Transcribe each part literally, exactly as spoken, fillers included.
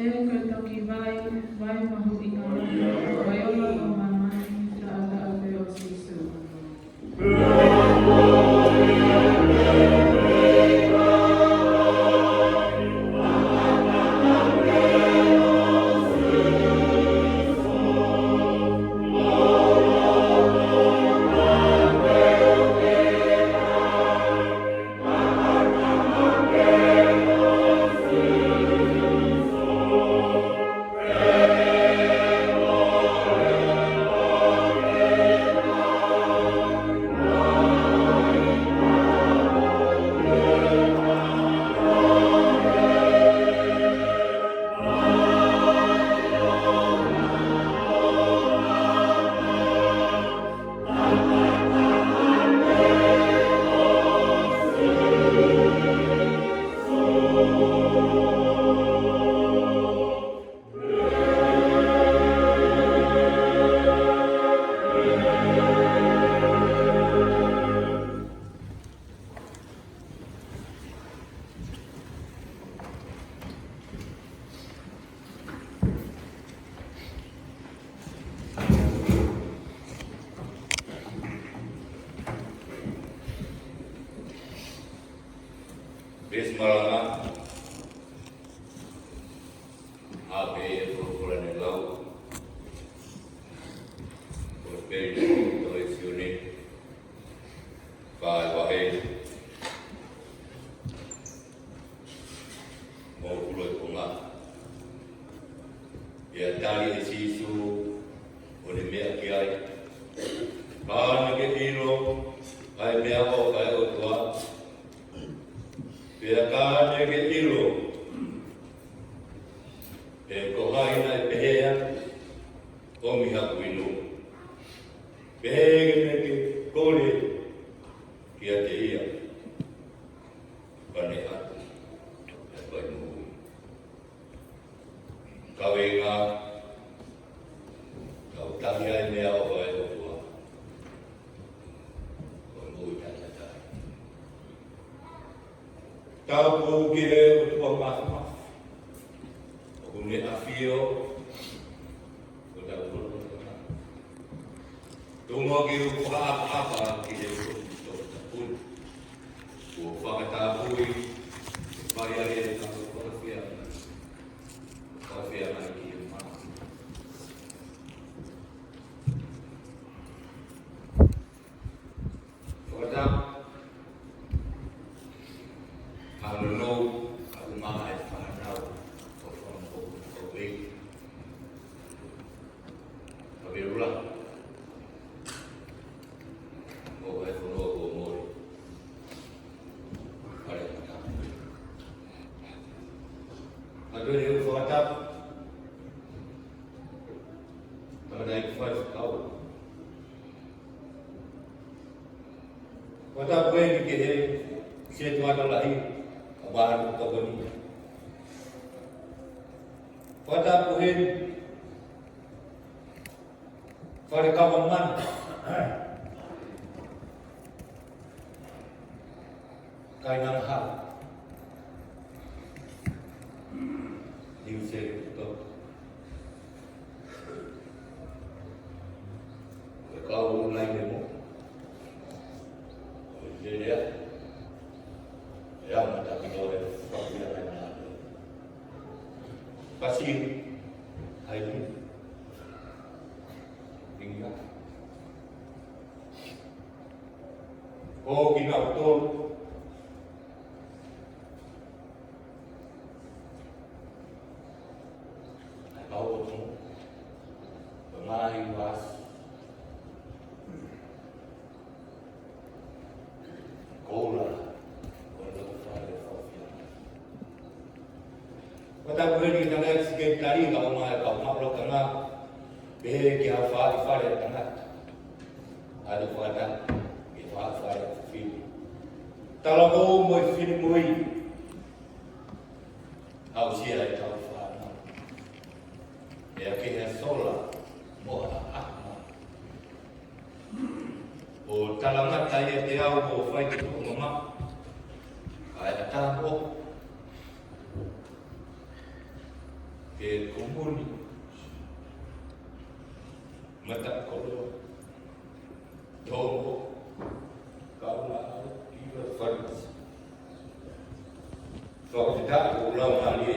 Ko e toki vai, vai mahuʻinga lahi, vai ola ʻo māmani, taʻataʻa pē ʻo Sīsū. Veesi malanga, ʻa pē ʻe folofola ne lau, ko e pē ʻi he tohi Sione, fai vahe, mo ulo e konga. Pea tali ʻe Sīsū, ʻo ne meʻa ki ai, Ka ne ke ʻilo ʻa e meʻaʻofa ʻa e ʻOtua, pea ka ne ke ʻilo pe ko hai naʻe pehē ʻomi haku inu, pehē ke ne ke kole kiate ia, ka ne ʻatu ʻa e fai moʻui. Kaveinga, tau tali ʻa e meʻaʻofa ʻa e ʻOtua, ko e moʻui taʻengata. Tau kole ki he ʻOtua Māfimafi, ʻoku ne ʻafio ʻi hotau lotolotonga. Tuʻunga ke u fakaʻapaʻapa ki he ʻOtua Toputapu, kuo fakatapui, fai ai ʻetau fakafiemālie. Fakafiemālie ki he mā. Fakatapu, ʻa e nounou, ʻa e ʻumaʻā e fānau, ʻo fānau, ʻo vei. ʻA Verula. ʻO e fonua ko Mori. Fale Matamu. ʻA e ʻoku fakatapu. Tangataʻeiki Faifekau. Fakatapu heni ki he Setuata Lahi, ʻa Vālu Tokoni. Fakatapu heni, Fale Kava Mana. Kāinga Hala. Niu Sila Toto. Ko e kau nai ne mo. Ko e lelea. ʻE au mata ki lo e fakaʻuhinga nai nā. Pasi. Hai ni. Inga. Ko kinautolu ʻa e kau ʻotu, ko e ngaahi vasi, koula, ko e loto fale fafia. Fakatapu heni ki he tangataʻeiki sekelitali kae ʻumaʻā e kau maʻu lakanga, pehē ki he faʻahi fale ʻa e tangata. ʻA e fakatapu ki he faʻahi fale ʻa e fefine. Talavou mo e finemui. Aʻusia ʻetau fānau. ʻEa ke he sola mo ha ʻahuma. ʻO talangata ia te au ʻo fai te tuʻu mama. ʻA e ʻatā mo. Ke ʻE komoni, matakolo, tomo, kaula au, iwa faris. Fakafetaʻi ko ʻoku lau mālie.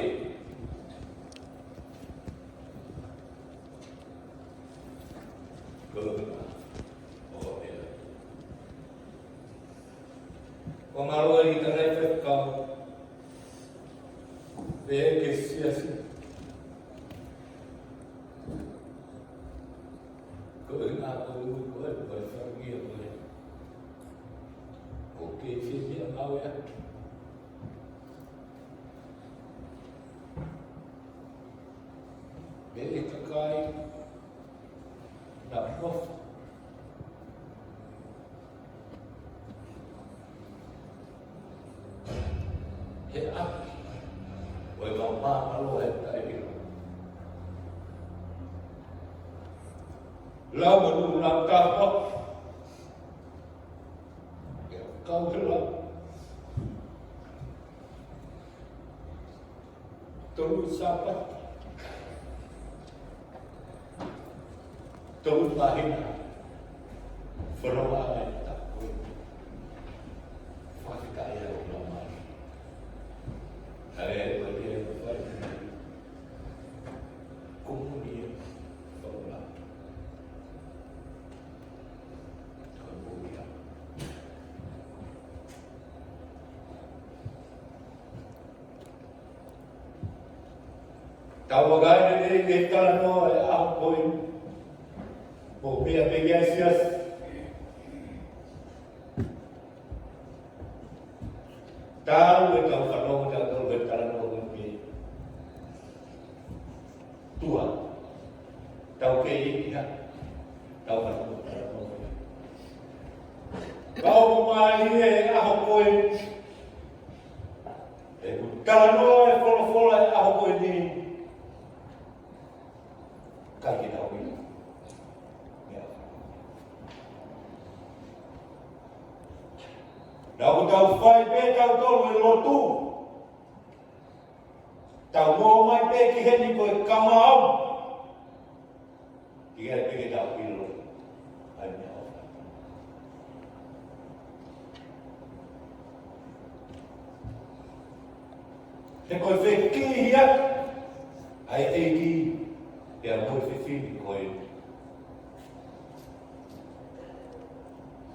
Ko ʻoku ʻo ʻela. Ko mālō ʻi takai fekau. Pea ke siasi. Ko e ngā ko e ui ko e, ko e wharuia ko e. ʻOku ke fie fie mau e atu. Pea ʻe kakai na nofo. He ʻapi, ʻo e mau māmalo he taʻe ʻilo. Lau manu lau kapa, ʻe kau he lau. Tolu Sāpate. Tolu māhina. Foloa e tapu. Fakafetaʻi ʻa e ʻOtua mai. ʻA e ʻOtua ia ʻoku fai. Komoni e foloa. Komoni ia. Tau vakai lelei ki he talanoa ʻo e ʻaho ko eni. Ko e pea pē ia siasi. Tau ʻe tau fanongo tautolu he talanoa ko eni. Tua. Tau kei ʻi ha. Tau fanongo talanoa ko eni. Kau mai he ʻaho ko eni. ʻE ku talanoa e folofola e ʻaho ko eni. Kai ke tau ʻilo. Naʻa ʻoku tau fai pē tautolu e lotu. Tau ō mai pē ki heni ko e kamau. ʻIkai pē ke tau ʻilo ʻa e meʻa ʻoku fai. He ko e fekihiʻaki ʻa e ʻEiki ia mo e fefine ko eni.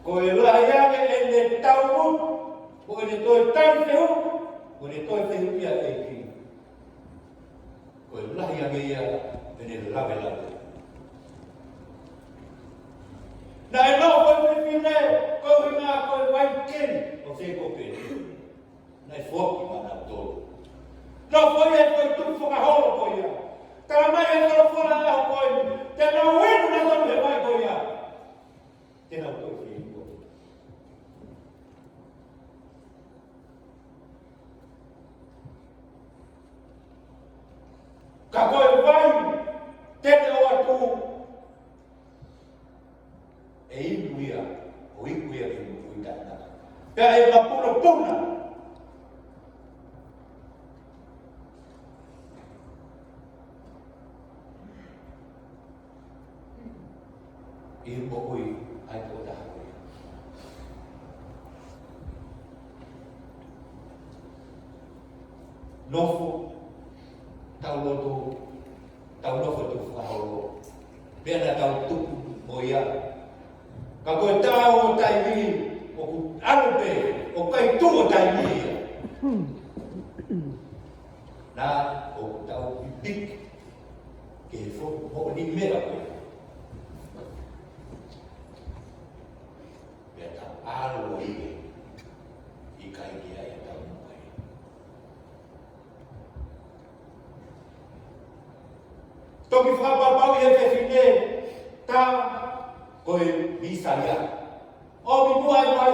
Ko e lahi ange ʻene taumuʻa, ko ʻene toe tali fehuʻi, ko ʻene toe fehuʻia e ʻEiki. Ko e lahi ange ia ʻene lavelave. Naʻe nofo e fefine, ko e ʻuhinga ko e vai keli ʻo Sēkope. Naʻe foaki maʻanautolu. Nofo ia ko e tuʻu fakaholo ko ia. Tala mai e folofola ʻaho ko eni. Te nau inu nautolu he vai ko ia. Te nau toe fie inu. Ka ko e vai, te ne ʻoatu. ʻE inu ia, ʻo iku ia ki he moʻui taʻengata. Pea ʻe mapunopuna. ʻI he moʻui ʻa e tokotaha ko ia. Nofo, tau lotu, tau nofo tuʻu fakaholo. Pea naʻa tau tupu mo ia. Ka ko e taʻu ʻo taimi, ʻoku ʻalu pē, ʻoku ʻikai tuʻu ʻo taimi ia. Naʻa ʻoku tau pipiki. Ke fo, mo ni meʻa ko ē. Pea tau ʻalu ʻo ʻi he, ʻikai ke ai tau mo ai. Toki fakapapau ʻi he fefine, tā ko e Mīsaia. ʻOmi muʻa e vai,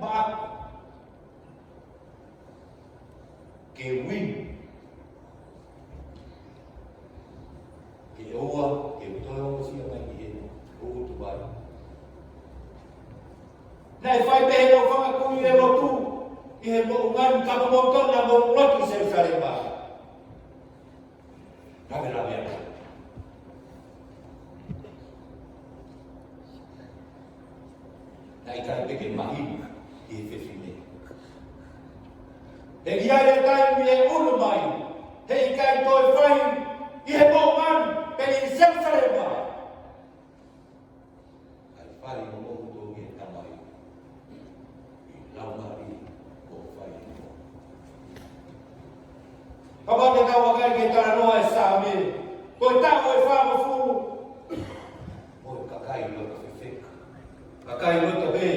maʻa. Ke win. Ke ʻoua, ke toe ongosia mai ki heni, ʻo utu vai. Naʻe fai pē he lau fanga kui e lotu, ʻi he moʻunga ni ka momoutolu naʻa mou lotu ʻi Selusalema. Ka me la mea. Naʻe ʻikai pē ke mahino ki he fefine. He ʻi ai e taimi ʻe ʻunu mai, heʻikai toe fai ʻi he moʻunga ni, pe ʻi Selusalema. ʻAi fai mo moʻu tō ki he Tamai. ʻI laumālie ko fai mo. Kapau te tau vakai ki he talanoa ʻa e Saame, ko e taʻu ʻe fāngofulu. Mo e kakai loto fefeka. Kakai loto pē.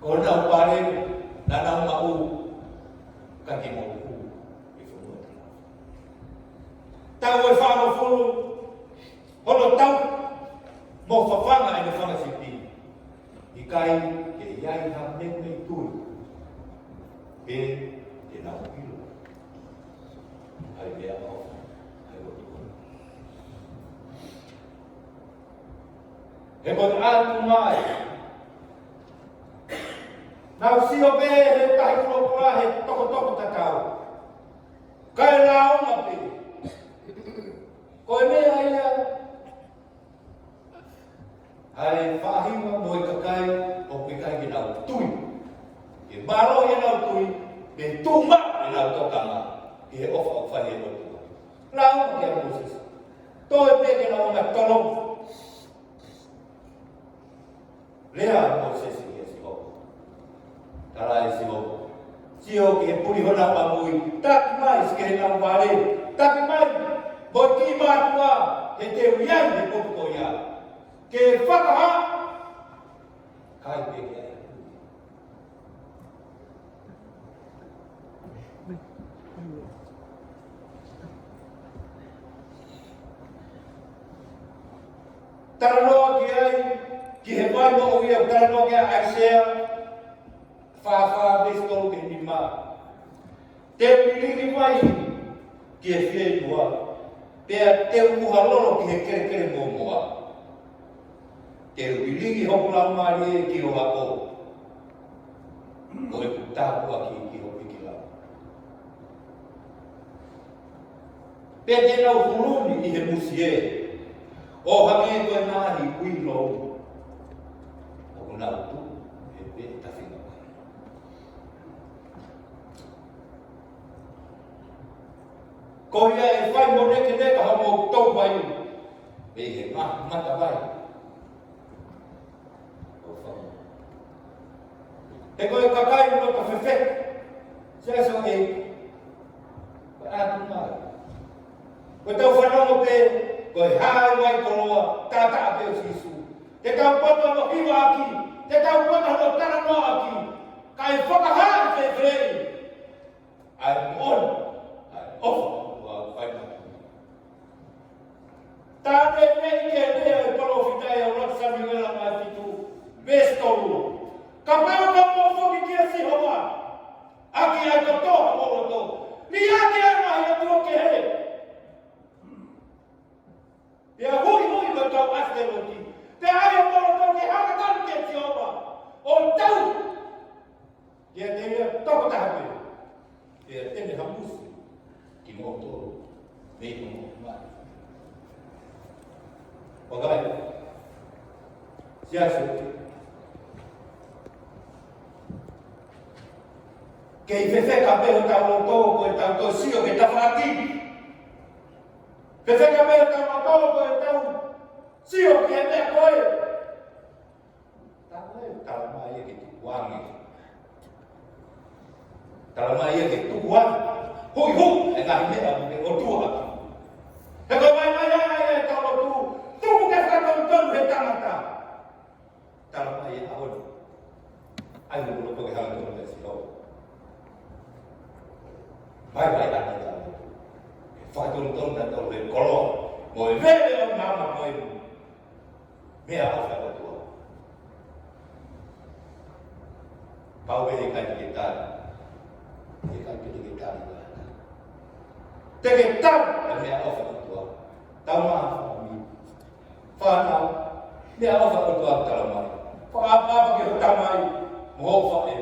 Ko honau pale, naʻa nau maʻu, ka ke maʻu ʻi he fonua. Taʻu ʻe fāngofulu, hono tau, mo fafanga ʻene fanga sipi. ʻIkai ke ʻi ai ha meʻa mei tui. Pe te nau ʻilo. ʻAi meʻa ʻofa, ʻai ʻOtua. He ko e ʻatu mai. Nau sio pē he tahi kulokula he tokotoko tatau. Kae lāunga pē. Ko e meʻa ia ʻa e faʻahinga mo e kakai ʻoku ʻikai ke nau tui. Ke mālohi ʻenau tui, ke tuʻu maʻu ʻenau tokanga ki he ʻofa ʻoku fai ʻe he ʻOtua. Lāunga kia Mōsese. Toe pē ke nau anga tolonga. Lea ʻa Mōsese kia Sihova. Tala ʻe Sihova. Sio ki he puli honau ʻamui. Taki mai ki heʻenau vale. Taki mai. Mo e kiʻi mātuʻa. He te u ʻi ai he potu ko ia. Ke fakahā. Kai pē ke ai. Talanoa ki ai, ki he vai moʻui ʻa e talanoa ki ai ʻAisea, fā fā veesi tolu ki he nima. Te u lilingi mai ki he fieinua, pea te u ʻuha lolo ki he kelekele mōmoa. Te u lilingi hoku laumālie ki ho ako. Mo ʻeku tāpuaki ki ho pikilau. Pea te nau huluni ʻi he musie. ʻO hangē ko e ngaahi uilou. ʻOku nau tuʻu he pē tafinga vai. Ko ia ʻe fai mo nekeneka hoʻomou tau vai. Mei he ngaahi mata vai. He ko e kakai loto fefeka. Siasi ʻo e. Ko e ʻatu mai. Ko e tau fanongo pē, ko e hā e vai koloa, taʻataʻa pē ʻo Sīsū. Te tau poto hono hiva ʻaki, te tau poto hono talanoa ʻaki. Kae fakahā ʻi he fefeka. ʻA e moʻoni, ʻa e ʻofa ʻa e ʻOtua ʻoku fai maʻu. Taʻe meʻa ke lea ʻa e palōfita ʻa e ʻUluaki Samiuela vahe fitu, veesi tolu. Kapau te mou foki kia Sihova, ʻaki ʻa e kotoa ʻo homou loto. Liʻaki ʻa e ngaahi ʻotua kehe. Pea huihui mo e kau ʻAsitelote. Pea ʻai homou loto ke hanga tonu kia Sihova. ʻO tau. Kiate ia tokotaha pē. Pea te ne hamusi kimoutolu mei hoʻomou mali. Vakai. Siasi. Kei fefeka pē hotau loto ko ʻetau toe sio ki he tafaʻaki. Fefeka pē hotau loto ko ʻetau sio ki he meʻa ko ē. Tala mai, tala mai ia ke tukuange. Tala mai ia ke tukuange. Huihui, ʻe ngaahi meʻa ʻoku ke ʻotua ʻaki. He ko e vaivai ʻa e tau lotu, tuku ke fakatonutonu he tangata. Tala mai ia ʻaho ni. ʻAi mo loto ke hanga tonu pē Sihova. Vaivai ʻa e tau lotu. Fakatonutonu ʻa e tau lotu he koloa. Mo e veve ʻo e maama ko e meʻaʻofa ʻa e ʻOtua. Pau pē he ʻikai te ke tali. He ʻikai te ke tali. Te ke tali ʻa e meʻaʻofa ʻa e ʻOtua. Tau maʻa fāmili. Fānau. Meʻaʻofa ʻa e ʻOtua tala mai. Fakaʻapaʻapa ki ho tamai. Mo hoʻo faʻē.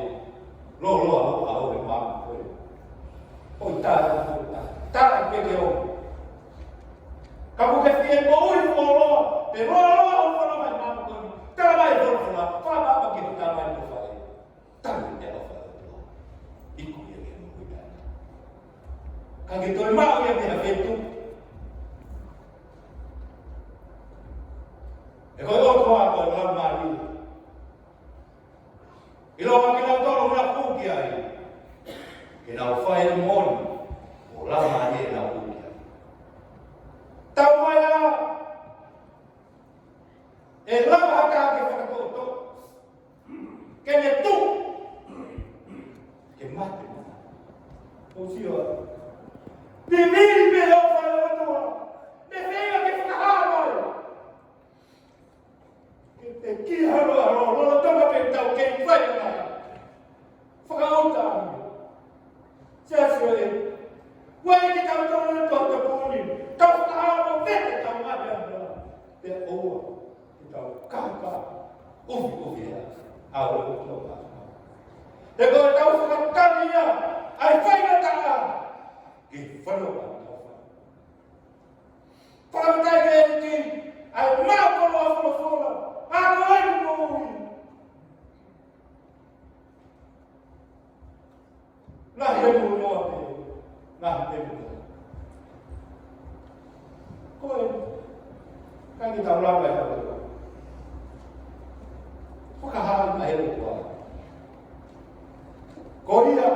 Lōloa hoʻo ʻaho he maama ko ē. ʻOku taʻe, taʻe pē ke ʻomi. Ka ʻoku ke fie moʻui fuoloa, pe loaloa ʻo folofola mai māmani ko eni. Tala mai folofola, fakaʻapaʻapa ke tala mai ko fale. Tala mai ʻofa ʻa e ʻOtua. Iku ia ke moʻui taʻe. Ka ke toe maʻu ia mei ha feituʻu. He ko e ʻOtua ko e Laumālie. ʻIloa kinautolu naʻa nau hū ki ai, ke nau fai e moʻoni, ʻo lava ai ʻenau hū ki ai. Taumaiā, ʻe lava ha taha ke fakatoʻotoʻo, ke ne tuʻu, ke mate. ʻOsi ʻo. Vivili pē ʻofa ʻa e ʻOtua, ne feinga ke fakahā mai. Ke te ki halo halo, lolotonga pē tau kei fai mai. Fakaʻuta. Siasi ē. Ua e ki tau tau na tau tau puni. Tau fakaʻamu pē te tau mate ʻa. Te ʻoua. Te tau kaka. Ufi, ufi ea. ʻA ua tau ka. Te ko tau fakatali ia. ʻAi fai na ta. Ke fano ka tau fai. Fakatai ke ki, ʻai mākolo ʻa folofola, ʻa ko ai mo ui. Lahi e mo noa pe, lahi e mo. Ko e, ka ki tau lava e hau. Fakahā mai e kua. Ko ia,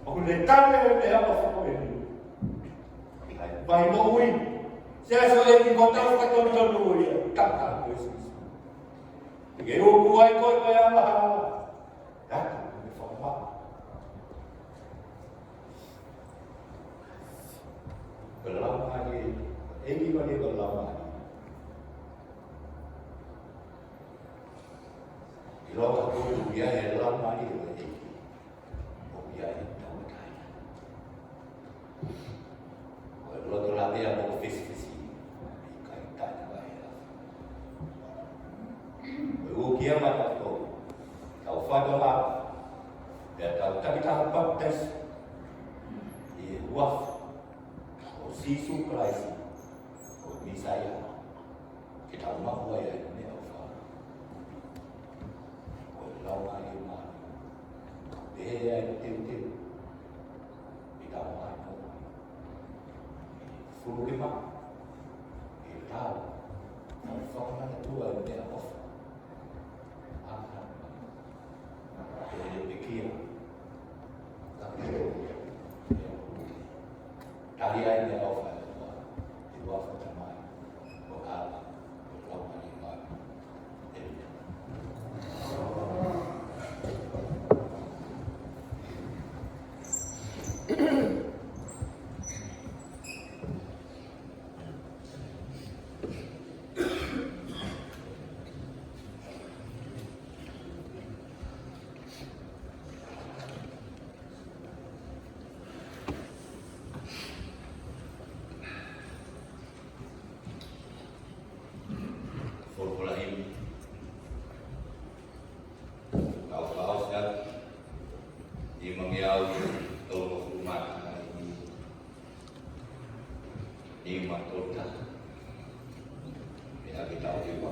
ʻoku ne tane e meʻa ʻofa ko eni. Vai moʻui. Siasi ē ki ko tau ka tonu tonu ia. Tata ko Sīsū. Ke uku ai ko e ko e ala hala. Tata ko e fakama. Ko e lama ake. ʻEiki ko e ko e lama ake. ʻIloa ko e ia e lama ake ko e ʻEiki. ʻOku ʻi ai e tauʻatāina. Ko e loto lavea mo e fisifisi, ʻikai taʻetaha. Ko e ʻuhinga ia ʻoku tau, tau fatongia, pea tau takitaha papitaiso ʻi he huafa ʻo Sīsū Kalaisi, ko e Mīsaia. Ke tau maʻu ai ʻa e meʻaʻofa. Ko e lau mai e mā. Pehē ʻa e teuteu. Ke tau maʻu ai. Fulu ke maʻu. Ke tau. Tau fakamanatua e meʻaʻofa. ʻA e pekia. Tali ai meʻaʻofa ʻa e ʻOtua, ʻi he huafa ʻo e Tamai, ʻo e ʻAlo, ʻo e Laumālie Māʻoniʻoni. ʻĒmeni. Folofola himi. Kau kau sa. Nima ngeau tolongofulu mā taha. Nima tolu taha. Pea ke tau hiva.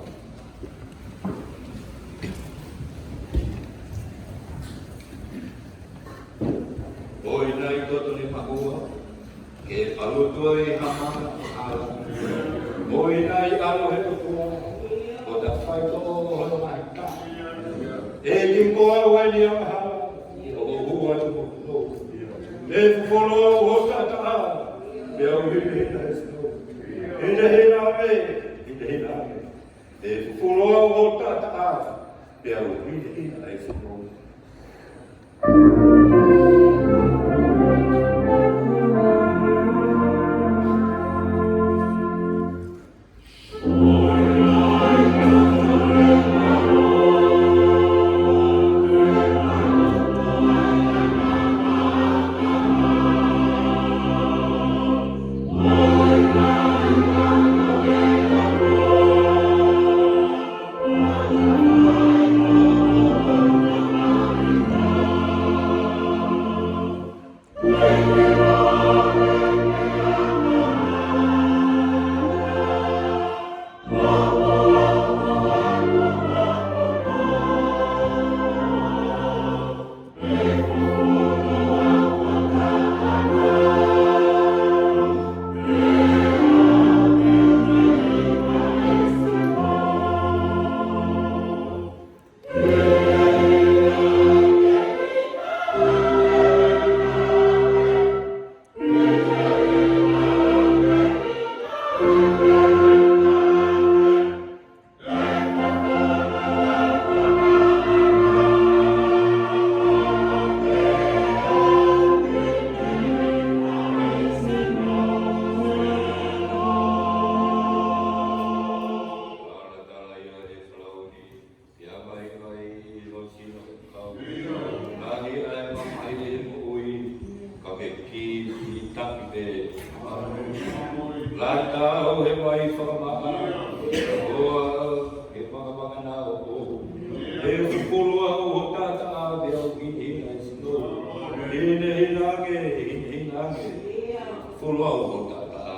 ʻOi nai toto ni mahua, ke palu toi hama ala. ʻOi nai ʻalu he tokua, ko ta fai to hono mai ta. ʻEiki ko au ai ni a mahala, ʻo ko hua tu ko. ʻE fufolo au ho taʻataʻa, pea u hili hina e sino. Hina hina ame, hina hina ame. ʻE fufolo au ho taʻataʻa, pea u hili hina e sino. Lata au he vai fakamaʻa, ʻoua, he makamaka na o. He fufulu au ho taʻataʻa pea u hinehina e sino. Hinehina ange, hinehina ange. Fufulu au ho taʻataʻa.